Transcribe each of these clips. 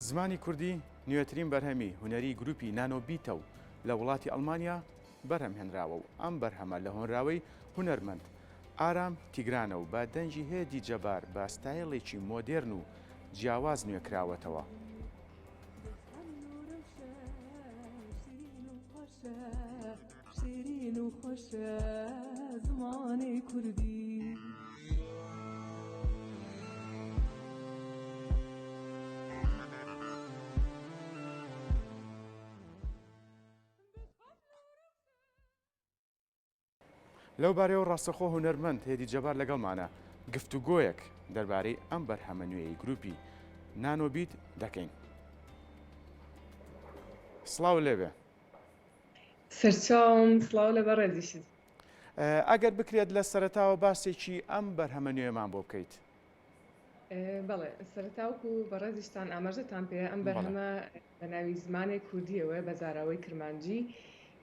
زمانی کوردی نوێترین بەرهەمی هونەری گروپی نانۆ بیتە و لە وڵاتی ئەڵمانیا بەرهەم هێنراوە و ئەم بەرهەمە لە هۆنراوەی هونەرمەند ئارام تیگرانە و بە دەنگی هێدی جەبار بە ستایڵێکی مۆدێرن و جیاواز نوێکراوەتەوە. لەو بارەیەوە ڕاستەخۆ هونەرمەند هێدی جەبار لەگەڵمانە گفتوگۆیەک دەربارەی ئەم بەرهەمە نوێی گروپی نانۆبیت دەکەین. سڵاو لێبێ. سەرچاوم سڵاو لە بەڕێزیشت. ئەگەر بکرێت لە سەرەتاوە باسێکی ئەم بەرهەمە نوێمان بۆ بکەیت. بەڵێ سەرەتا وەکو بەڕێزیشتان ئاماژەتان پێ ئەم بەرهەمە بە ناوی زمانێک کوردیەوەیە بە زاراوەی کرمانجی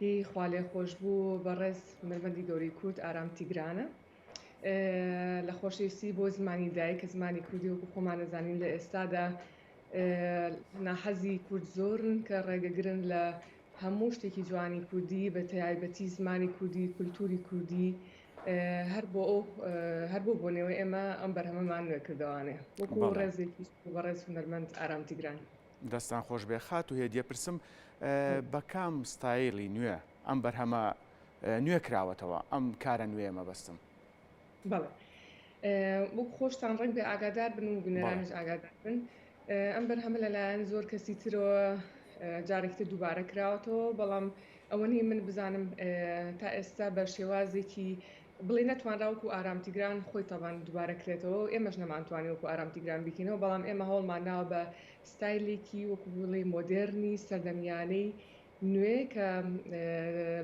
هی خوالێخۆشبوو بەڕێز هونەرمەندی گەورەی کورد ئارام تیگرانە. لە خۆشەویستی بۆ زمانی دایک کە زمانی کوردی وەکو خۆمان دەزانین لە ئێستادا ناحەزی کورد زۆرن کە ڕێگەگرن لە هەموو شتێکی جوانی کوردی بە تایبەتی زمانی کوردی کولتوری کوردی هەر بۆ ئەو هەر بۆ بۆنەوەی ئێمە ئەم بەرهەمەمان نوێ کردەوانێ وەکو ڕێزێکی بەڕێز هونەرمەند ئارام تیگران. دەستان خۆش بێ خاتوو هێدیە پرسم بە کام ستایلی نوێ ئەم بەرهەمە نوێ کراوەتەوە ئەم کارە نوێیە مەبەستم. بەڵێ وەک خۆشتان ڕەنگ بێ ئاگادار بن و بینەرانیش ئاگادار بن ئەم بەرهەمە لەلایەن زۆر کەسی ترەوە جارێکی تر دووبارە کراوەتەوە بەڵام ئەوە نیە من بزانم تا ئێستا بە شێوازێکی بڵێ نەتوانرا وەکو ئارام تیگران خۆی تەبان دووبارە کرێتەوە ئێمەش نەمانتوانی وەکو ئارام تیگران بیکەینەوە بەڵام ئێمە هەوڵمان ناوە بە ستایلێکی وەکو بڵێ مۆدێرنی سەردەمیانەی نوێ کە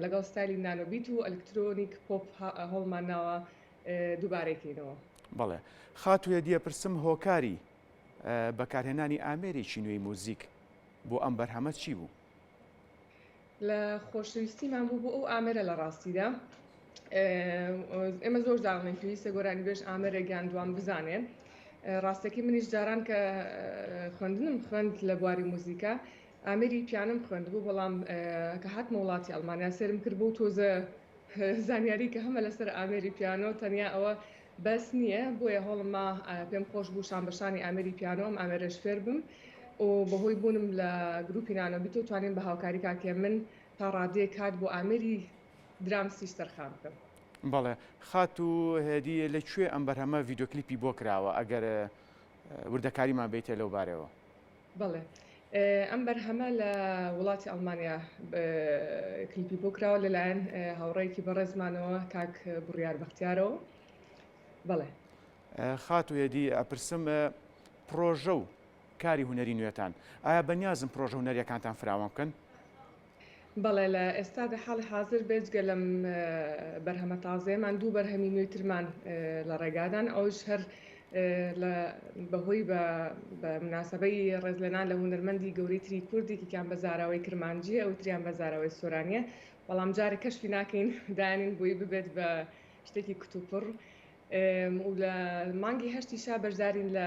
لەگەڵ ستایلی نانۆبیت و ئەلکترۆنیک پۆپ هەوڵمان ناوە دووبارەی کەینەوە. بەڵێ خاتوو هێدیە پرسم هۆکاری بەکارهێنانی ئامێرێکی نوێی موزیک بۆ ئەم بەرهەمە چی بوو؟ لە خۆشەویستیمان بوو بۆ ئەو ئامێرە لە ڕاستیدا ئێمە زۆر جار دەڵێین پێویستە گۆرانیبێژ ئامێرێک یان دوان بزانێ ڕاستەکەی منیش جاران کە خوێندنم خوێند لە بواری موزیکا ئامێری پیانم خوێندبوو بەڵام کە هاتمە وڵاتی ئەڵمانیا سێرم کرد بەو تۆزە زانیاری کە هەمە لەسەر ئامێری پیانۆ تەنیا ئەوە بەس نییە بۆیە هەوڵم ما پێم خۆش بوو شان بە شانی ئامێری پیانۆ ئەم ئامێرەش فێر بم و بەهۆی بوونم لە گروپی نانۆبیتۆ توانیم بە هاوکاری کاک هێمن تا ڕادەیەک کات بۆ ئامێری درامسیش تەرخان بکەم. بەڵێ خاتوو هێدی لە کوێ ئەم بەرهەمە ڤیدیۆ کلیپی بۆ کراوە ئەگەر وردەکاریمان بیتێ لەو بارەوە؟ بەڵێ ئەم بەرهەمە لە وڵاتی ئەڵمانیا کلیپی بۆ کراوە لەلایەن هاوڕێیەکی بەڕێزمانەوە کاک بڕیار بەختیارەوە بەڵێ. خاتوو هێدی ئەپرسم پڕۆژە و کاری هونەری نوێتان ئایا بەنیازن پڕۆژە هونەریەکانتان فراوان بکەن؟ بەڵێ لە ئێستادا حاڵی حازر بێجگە لەم بەرهەمە تازەیەمان دوو بەرهەمی نوێی ترمان لە ڕێگادان ئەوش هەر لە بەهۆی بە بە مناسبەی ڕێزلێنان لە هونەرمەندی گەورەی تری کورد یەکێکیان بە زاراوەی کرمانجیە ئەوی تریان بە زاراوەی سۆرانیە بەڵام جارێ کەشفی ناکەین دانین بۆی ببێت بە شتێکی کتوپڕ و لە مانگی هەشتیشا بەشدارین لە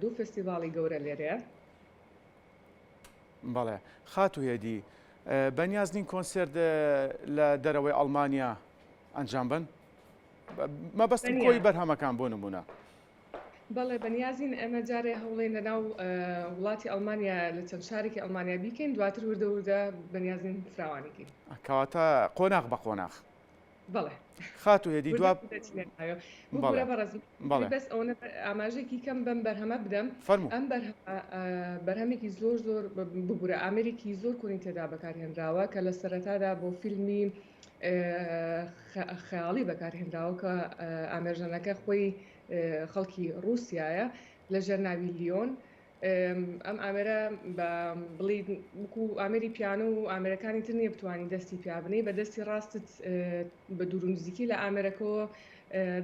دوو فێستیڤاڵی گەورە لێرەیە. بەڵێ خاتوو هێدی، بەنیاز نین کۆنسێرت لە دەرەوەی ئەڵمانیا ئەنجام بەن؟ مەبەستم کۆی بەرهەمەکان بۆ نموونە. بەڵێ بەنیازین ئێمە جارێ هەوڵێن لە ناو وڵاتی ئەڵمانیا لە چەند شارێکی ئەڵمانیا بیکەین دواتر وردە وردە بەنیازین فراوانی کەین. کەواتە قۆناغ بە قۆناغ. بەڵێ. خاتوو هێدی دوا ببورە بەڕێزم بەڵێ. بەس ئەوەنە ئاماژەیەکی کەم بەم بەرهەمە بدەم فەرموو. ئەم بەرهەمە بەرهەمێکی زۆر زۆر ببورە ئامێرێکی زۆر کۆنی تێدا بەکارهێنراوە کە لە سەرەتادا بۆ فیلمی خەیاڵی بەکارهێنراوە کە ئامێرژەنەکە خۆی خەڵکی ڕووسایە لە ژێر ناوی لیۆن ئەم ئامێرە بە بڵی وەکو ئامێری پیانۆ و ئامێرەکانی تر نییە بتوانی دەستی پیا بنێی بە دەستی ڕاستت بە دوور و نزیکی لە ئامێرەکەوە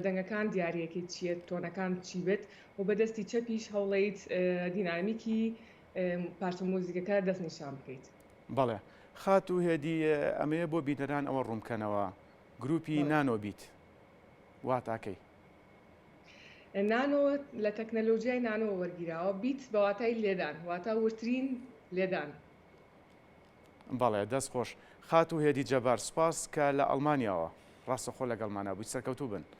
دەنگەکان دیاریەکەیت چییە تۆنەکان چی بێت و بە دەستی چەپیش هەوڵیت دینامیکی پارچە مۆزیکەکە دەستنیشان بکەیت. بەڵێ خاتوو هێدی ئەمەیە بۆ بینەران ئەوە ڕوون بکەنەوە گروپی نانۆ بیت واتاکەی. نانۆ لە تەکنەلۆژیای نانۆوە وەرگیراوە، beat بە واتای لێدان، واتا وردترین لێدان. بەڵێ دەست خۆش خاتوو هێدی جەبار سوپاس کە لە ئەڵمانیاوە ڕاستەخۆ لەگەڵمانا بوویت سەرکەوتوو بن.